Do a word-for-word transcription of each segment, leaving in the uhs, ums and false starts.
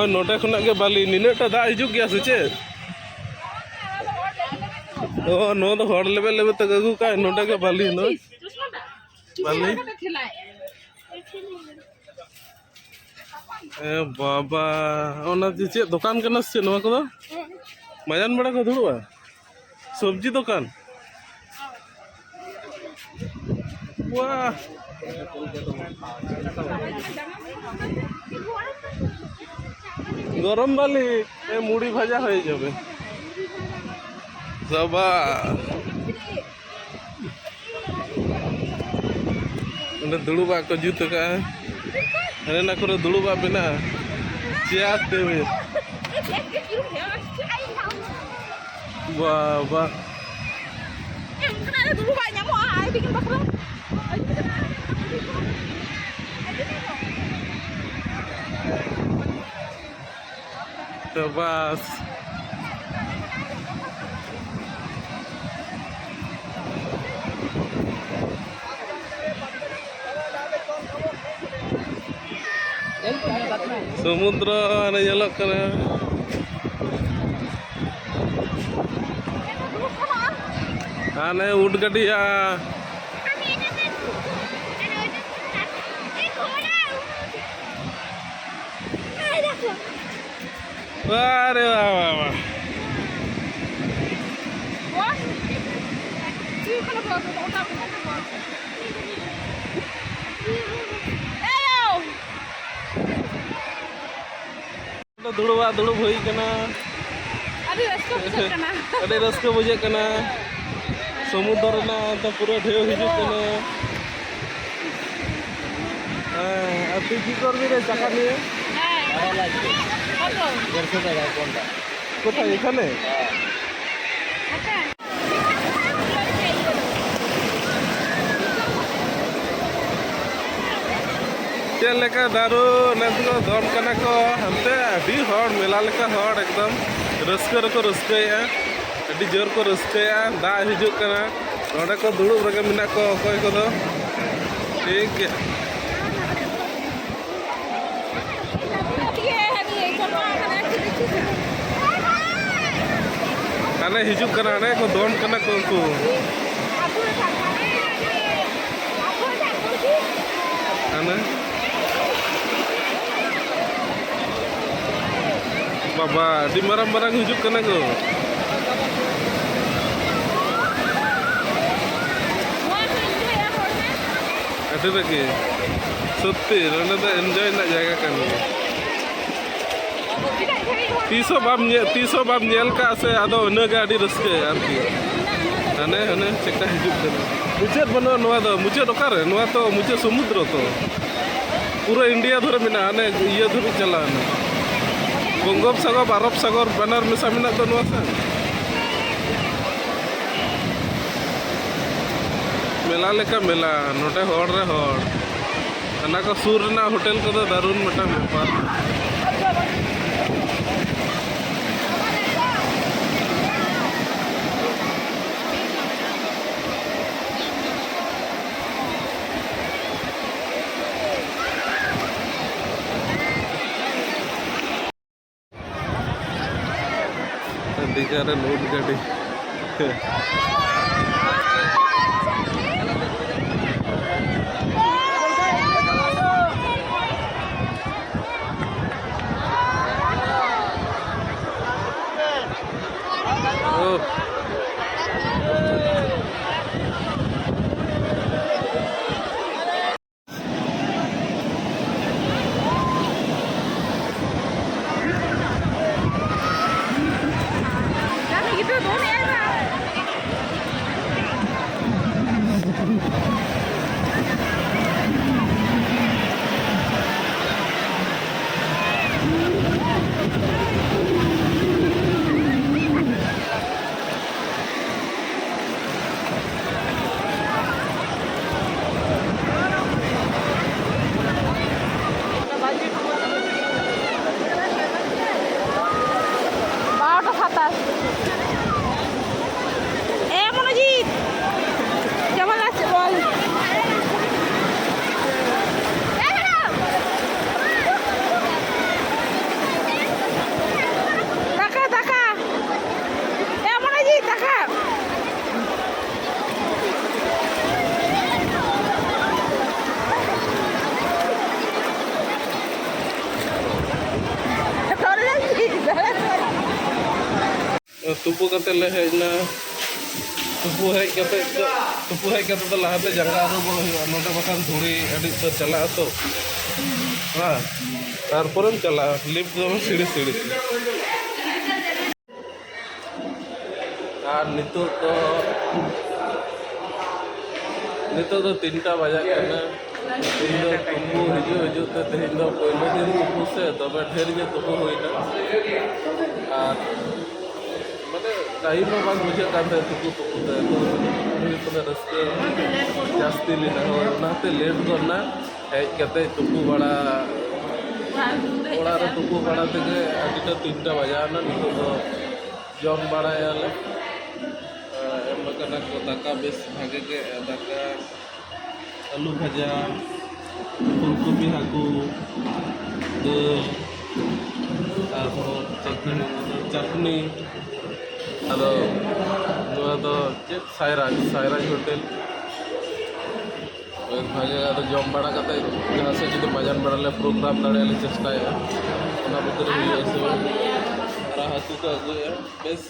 ᱱᱚᱰᱮ ᱠᱷᱚᱱᱟᱜ ᱜᱮ ᱵᱟᱹᱞᱤ, ᱱᱤᱱᱟᱹᱜ ᱴᱟ ᱫᱟᱜ ᱦᱤᱡᱩᱜ ᱜᱮᱭᱟ ᱥᱮ ᱪᱮᱫ? ᱚ, ᱱᱚᱣᱟ ᱫᱚ ᱦᱚᱲ ᱞᱮᱵᱮᱫ ᱞᱮᱵᱮᱫ ᱛᱮ ᱟᱹᱜᱩ ᱠᱟᱜ, ᱱᱚᱰᱮ ᱜᱮ ᱵᱟᱹᱞᱤ, ᱱᱚ-, ᱵᱟᱹᱞᱤ᱾ ᱮ ᱵᱟᱵᱟ, ᱚᱱᱟ ᱫᱚ ᱪᱮᱫ ᱫᱚᱠᱟᱱ ᱠᱟᱱᱟ ᱥᱮ ᱪᱮᱫ ᱱᱚᱣᱟ ᱠᱚᱫᱚ? ᱢᱟᱡᱟᱱ ᱵᱮᱲᱟ ᱠᱚ ᱫᱩᱲᱩᱵᱼᱟ? ᱥᱚᱵᱽᱡᱤ ᱫᱚᱠᱟᱱ? ᱵᱟᱦ! গরম বালি, এ মুড়ি ভাজা হয়ে যাবে। বাবা! ᱚᱸᱰᱮ ᱫᱩᱲᱩᱵᱟᱜ ᱠᱚ ᱡᱩᱛ ᱟᱠᱟᱫᱼᱟ᱾ ᱦᱟᱱᱮ ᱚᱱᱟ ᱠᱚᱨᱮ ᱫᱩᱲᱩᱵᱟᱜ ᱢᱮᱱᱟᱜᱼᱟ᱾ Chair table. ᱵᱟᱵᱟ᱾ ᱮ, ᱚᱱᱠᱟᱱᱟᱜ ᱨᱮ ᱫᱩᱲᱩᱵᱟᱜ ᱧᱟᱢᱚᱜᱼᱟ, ᱟᱭ ᱛᱤᱠᱤᱱ ᱵᱟᱠᱷᱨᱟ᱾ ᱛᱚ ᱵᱟᱥ᱾ ᱥᱚᱢᱩᱫᱨᱚ ᱦᱟᱱᱮ ᱧᱮᱞᱚᱜ ᱠᱟᱱᱟ᱾ ᱦᱟᱱᱮ ᱩᱴ ᱜᱟᱹᱰᱤᱭᱟ᱾ ᱟᱨᱮ ᱵᱟᱵᱟ, ᱵᱟᱵᱟ᱾ ᱫᱩᱲᱩᱵᱟᱜ ᱫᱩᱲᱩᱵ ᱦᱩᱭ ᱠᱟᱱᱟ᱾ ᱟᱹᱰᱤ ᱨᱟᱹᱥᱠᱟᱹ ᱵᱩᱡᱷᱟᱹᱜ ᱠᱟᱱᱟ᱾ ᱟᱹᱰᱤ ᱨᱟᱹᱥᱠᱟᱹ ᱵᱩᱡᱷᱟᱹᱜ ᱠᱟᱱᱟ᱾ ᱥᱚᱢᱩᱫᱨᱚ ᱨᱮᱱᱟᱜ ᱚᱱᱛᱮ ᱯᱩᱨᱟᱹ ᱰᱷᱮᱣ ᱦᱤᱡᱩᱜ ᱠᱟᱱᱟ᱾ ᱦᱮᱸ, ᱟᱨ ᱛᱩᱭ ᱪᱮᱫ ᱠᱚᱨᱵᱤ ᱨᱮ ᱪᱟᱠᱟ ᱱᱤᱭᱮ? ᱦᱮᱸ᱾ ᱚᱴᱳ᱾ দেড়শো টাকা এক ঘন্টা। কোথায়, এখানে? হ্যাঁ। আচ্ছা। ᱪᱮᱫ ᱞᱮᱠᱟ ᱫᱟᱨᱩ ᱱᱮᱥ ᱫᱚ ᱫᱚᱱ ᱠᱟᱱᱟ ᱠᱚ ᱦᱟᱱᱛᱮ, ᱟᱹᱰᱤ ᱦᱚᱲ, ᱢᱮᱞᱟ ᱞᱮᱠᱟ ᱦᱚᱲ, ᱮᱠᱫᱚᱢ ᱨᱟᱹᱥᱠᱟᱹ ᱨᱮᱠᱚ ᱨᱟᱹᱥᱠᱟᱹᱭᱮᱫᱼᱟ, ᱟᱹᱰᱤ ᱡᱳᱨ ᱠᱚ ᱨᱟᱹᱥᱠᱟᱹᱭᱮᱫᱼᱟ᱾ ᱫᱟᱜ ᱦᱤᱡᱩᱜ ᱠᱟᱱᱟ, ᱱᱚᱰᱮ ᱠᱚ ᱫᱩᱲᱩᱵ ᱨᱮᱜᱮ ᱢᱮᱱᱟᱜ ᱠᱚᱣᱟ ᱚᱠᱚᱭ ᱠᱚᱫᱚ᱾ ᱴᱷᱤᱠ ᱜᱮᱭᱟ᱾ ᱦᱟᱱᱮ ᱦᱤᱡᱩᱜ ᱠᱟᱱᱟ, ᱦᱟᱱᱮ ᱠᱚ ᱫᱚᱱ ᱠᱟᱱᱟ ᱠᱚ ᱩᱱᱠᱩ᱾ ᱦᱟᱱᱮ᱾ ᱵᱟᱵᱟ, ᱟᱹᱰᱤ ᱢᱟᱨᱟᱝ ᱢᱟᱨᱟᱝ ᱦᱤᱡᱩᱜ ᱠᱟᱱᱟ ᱠᱚ᱾ ᱟᱹᱰᱤ ᱨᱟᱹᱜᱤ᱾ ᱥᱚᱛᱛᱤ, ᱱᱚᱸᱰᱮ ᱫᱚ enjoy ᱨᱮᱱᱟᱜ ᱡᱟᱭᱜᱟ ᱠᱟᱱ ᱜᱮᱭᱟ᱾ ᱛᱤᱥ ᱦᱚᱸ ᱵᱟᱢ ᱧᱮ-, ᱛᱤᱥ ᱦᱚᱸ ᱵᱟᱢ ᱧᱮᱞ ᱠᱟᱜᱼᱟ ᱥᱮ, ᱟᱫᱚ ᱤᱱᱟᱹᱜᱮ ᱟᱹᱰᱤ ᱨᱟᱹᱥᱠᱟᱹ ᱟᱨᱠᱤ᱾ ᱦᱟᱱᱮ, ᱦᱟᱱᱮ ᱪᱮᱠᱟ ᱦᱤᱡᱩᱜ ᱠᱟᱱᱟ᱾ ᱢᱩᱪᱟᱹᱫ ᱵᱟᱹᱱᱩᱜᱼᱟ ᱱᱚᱣᱟ ᱫᱚ, ᱢᱩᱪᱟᱹᱫ ᱚᱠᱟᱨᱮ? ᱱᱚᱣᱟ ᱛᱚ ᱢᱩᱪᱟᱹᱫ ᱥᱚᱢᱩᱫᱨᱚ ᱛᱚ᱾ ᱯᱩᱨᱟᱹ ᱤᱱᱰᱤᱭᱟ ᱫᱷᱚᱨᱮ ᱢᱮᱱᱟᱜᱼᱟ, ᱦᱟᱱᱮ ᱤᱭᱟᱹ ᱫᱷᱟᱹᱵᱤᱡ ᱪᱟᱞᱟᱣ ᱮᱱᱟ᱾ ᱵᱚᱝᱜᱳᱯ ᱥᱟᱜᱚᱨ, ᱟᱨᱚᱵ ᱥᱟᱜᱚᱨ ᱵᱟᱱᱟᱨ ᱢᱮᱥᱟ ᱢᱮᱱᱟᱜ ᱫᱚ ᱱᱚᱣᱟ ᱥᱮ᱾ ᱢᱮᱞᱟ ᱞᱮᱠᱟ ᱢᱮᱞᱟ, ᱱᱚᱰᱮ ᱦᱚᱲ ᱨᱮ ᱦᱚᱲ᱾ ᱦᱟᱱᱟ ᱠᱚ ᱥᱩᱨ ᱨᱮᱱᱟᱜ ᱦᱳᱴᱮᱞ ᱠᱚᱫᱚ ᱫᱟᱨᱩᱱ ᱢᱤᱫᱴᱟᱝ ᱵᱮᱯᱟᱨ᱾ ᱫᱤᱜᱷᱟ ᱨᱮ ᱞᱳᱰ ᱜᱟᱹᱰᱤ᱾ ᱳᱦ᱾ ᱛᱩᱯᱩ ᱠᱟᱛᱮ ᱞᱮ ᱦᱮᱡ ᱮᱱᱟ᱾ ᱛᱩᱯᱩ ᱦᱮᱡ ᱠᱟᱛᱮ ᱫᱚ, ᱛᱩᱯᱩ ᱦᱮᱡ ᱠᱟᱛᱮ ᱫᱚ ᱞᱟᱦᱟᱛᱮ ᱡᱟᱸᱜᱟ ᱟᱹᱨᱩᱵᱚᱜ ᱦᱩᱭᱩᱜᱼᱟ, ᱱᱚᱰᱮ ᱵᱟᱠᱷᱟᱱ ᱫᱷᱩᱲᱤ ᱟᱹᱰᱤ ᱩᱛᱟᱹᱨ ᱪᱟᱞᱟᱜᱼᱟ ᱛᱚ᱾ ᱦᱮᱸ, ᱛᱟᱨᱯᱚᱨᱮᱢ ᱪᱟᱞᱟᱜᱼᱟ, lift ᱫᱚ ᱥᱤᱲᱤ ᱥᱤᱲᱤ ᱛᱮ᱾ ᱟᱨ ᱱᱤᱛᱚᱜ ᱫᱚ, ᱱᱤᱛᱚᱜ ᱫᱚ ᱛᱤᱱᱴᱟ ᱵᱟᱡᱟᱜ ᱠᱟᱱᱟ᱾ ᱤᱧ ᱫᱚ ᱛᱩᱯᱩ ᱦᱤᱡᱩᱜ ᱦᱤᱡᱩᱜ ᱛᱮ ᱛᱮᱦᱮᱧ ᱫᱚ ᱯᱳᱭᱞᱳ ᱫᱤᱱ ᱛᱩᱯᱩ ᱥᱮ, ᱫᱚᱢᱮ ᱰᱷᱮᱨ ᱜᱮ ᱛᱩᱯᱩ ᱦᱩᱭᱱᱟ᱾ ᱟᱨ ᱢᱟᱱᱮ ᱴᱟᱭᱤᱢ ᱦᱚᱸ ᱵᱟᱝ ᱵᱩᱡᱷᱟᱹᱜ ᱠᱟᱱ ᱛᱟᱦᱮᱸᱫ ᱛᱩᱯᱩ ᱛᱩᱯᱩ ᱛᱮ, ᱛᱚ ᱦᱩᱭᱩᱜ ᱠᱟᱱᱟ ᱨᱟᱹᱥᱠᱟᱹ ᱡᱟᱹᱥᱛᱤ ᱞᱮᱱᱟ᱾ ᱦᱳᱭ, ᱚᱱᱟᱛᱮ ᱞᱮᱴ ᱜᱚᱫ ᱱᱟ᱾ ᱦᱮᱡ ᱠᱟᱛᱮ ᱛᱩᱯᱩ ᱵᱟᱲᱟ, ᱚᱲᱟᱜ ᱨᱮ ᱛᱩᱯᱩ ᱵᱟᱲᱟ ᱛᱮᱜᱮ ᱟᱹᱰᱤᱴᱟ ᱛᱤᱱᱴᱟ ᱵᱟᱡᱟᱣ ᱮᱱᱟ᱾ ᱱᱤᱛᱚᱜ ᱫᱚ ᱡᱚᱢ ᱵᱟᱲᱟᱭᱟᱞᱮ᱾ ᱮᱢ ᱟᱠᱟᱱᱟ ᱠᱚ ᱫᱟᱠᱟ ᱵᱮᱥ ᱵᱷᱟᱜᱮ ᱜᱮ, ᱫᱟᱠᱟ, ᱟᱹᱞᱩ ᱵᱷᱟᱡᱟ, ᱯᱷᱩᱞᱠᱚᱯᱤ ᱦᱟᱹᱠᱩ, ᱫᱟᱹᱞ, ᱛᱟᱨᱯᱚᱨ ᱪᱟᱴᱱᱤ, ᱪᱟᱴᱱᱤ᱾ ᱟᱫᱚ ᱱᱚᱣᱟ ᱫᱚ ᱪᱮᱫ, ᱥᱟᱭᱨᱟᱡᱽ, ᱥᱟᱭᱨᱟᱡᱽ ᱦᱳᱴᱮᱞ᱾ ᱵᱮᱥ ᱵᱷᱟᱜᱮ᱾ ᱟᱫᱚ ᱡᱚᱢ ᱵᱟᱲᱟ ᱠᱟᱛᱮ ᱡᱟᱦᱟᱸ ᱥᱮᱫ ᱡᱩᱫᱤ ᱢᱟᱡᱟᱱ ᱵᱮᱲᱟ ᱞᱮ ᱯᱨᱳᱜᱨᱟᱢ ᱫᱟᱲᱮᱭᱟᱜᱼᱟ ᱞᱮ ᱪᱮᱥᱴᱟᱭᱟ, ᱚᱱᱟ ᱵᱷᱤᱛᱨᱤ ᱨᱮ ᱦᱩᱭᱩᱜᱼᱟ ᱥᱮ ᱵᱟᱝ᱾ ᱟᱨ ᱦᱟᱹᱠᱩ ᱠᱚ ᱟᱹᱜᱩᱭᱟ, ᱵᱮᱥ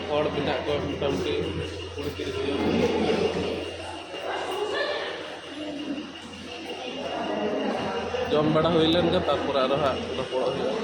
ᱦᱚᱲ ᱢᱮᱱᱟᱜ ᱠᱚᱣᱟ ᱢᱚᱴᱟᱢᱩᱴᱤ ᱠᱩᱲᱤ ᱛᱤᱨᱤᱥ ᱡᱚᱱ᱾ ᱡᱚᱢ ᱵᱟᱲᱟ ᱦᱩᱭ ᱞᱮᱱ ᱜᱮ, ᱛᱟᱨᱯᱚᱨᱮ ᱟᱨᱚ ᱦᱟᱸᱜ ᱨᱚᱯᱚᱲᱚᱜ ᱦᱩᱭᱩᱜᱼᱟ᱾